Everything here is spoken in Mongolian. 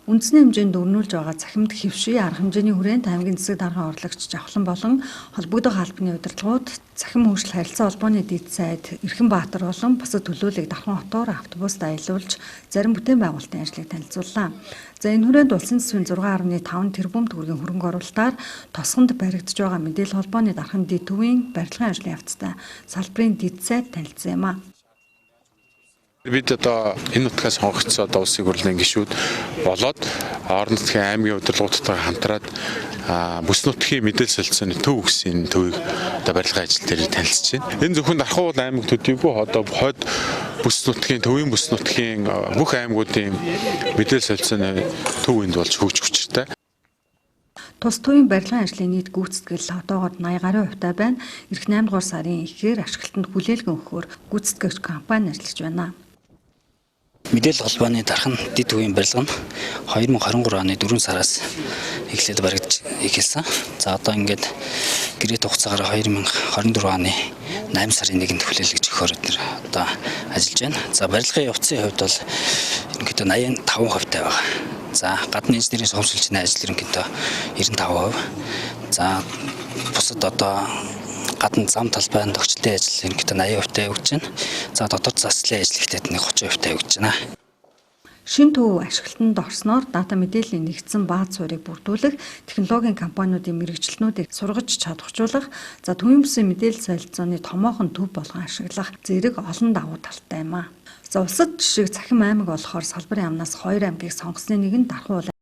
Үндэсний хэмжээнд өрнүүлж байгаа цахимд хэвший арга хэмжээний хүрээнд аймгийн засаг даргын орлогч Жавхлан болон холбогдох албаны удирдлагууд цахим хөгжил харилцаа холбооны дэд сайд Эрхэн Баатар болон бусад төлөөллийг Дархан хотоор автобуст аялуулж зарим бүтээн байгуулалтын ажлыг танилцууллаа. За, энэ хүрээнд улсын төсвийн 6.5 тэрбум төгрөгийн хөрөнгө оруулалтаар тосгонд баригдаж байгаа мэдээлэл холбооны Дархан дэд төвийн барилгын ажлын явцтай салбарын дэд сайд танилцсан юм а. Бид одоо энэ нутгаас сонгогдсон одоо улсын хурлын гишүүд болоод орон нутгийн аймгийн удирдлагуудтайгаа хамтраад бүс нутгийн мэдээлэл солилцооны төв гэсэн энэ төвийг одоо барилгын ажил дээр танилцж байна. Энэ зөвхөн Дархан уул аймаг төдийгүй одоо хойд бүс нутгийн, төвийн бүс нутгийн бүх аймагуудын мэдээлэл солилцооны төв энд болж хөгжих учиртай. Тус төвийн барилгын ажлын нийт гүйцэтгэл одоогоор 80 гаруй хувьтай байна. Ирэх 8 дугаар сарын эхээр ашиглалтанд хүлээлгэн өгөхөөр гүйцэтгэгч компани ажиллаж байна. Мэдээлэл холбооны Дархан дэд төвийн барилга нь 2023 оны 4 сараас эхлээд баригдаж эхэлсэн. За, одоо ингээд гэрээт хугацаагаар 2024 оны 8 сарын 1-нд хүлээлгэж өгөхөөр бид нар одоо ажиллаж байна. За, барилгын явцын хувьд бол ерөнхийдөө 85% тай байгаа. За, гадны инженерийн шугам ажил ерөнхийдөө 95%. За, бусад одоо гадна зам талбайн тогтчлын ажил ерөнхийдөө 80% та явагдаж байна. За, дотор заслын ажил ихтэй нэг 30% та явагдаж байна. Шинэ төв ашиглалтанд орсноор дата мэдээллийн нэгдсэн бааз суурийг бүрдүүлэх, технологийн компаниудын мэргэжилтнүүдийг сургаж чадваржуулах, за, төвийн бүсийн мэдээлэл солилцооны томоохон төв болгон ашиглах зэрэг олон давуу талтай юм а. За, улсад жишиг цахим аймаг болохоор салбарын яамнаас 2 аймгийг сонгосны нэг нь Дархан уул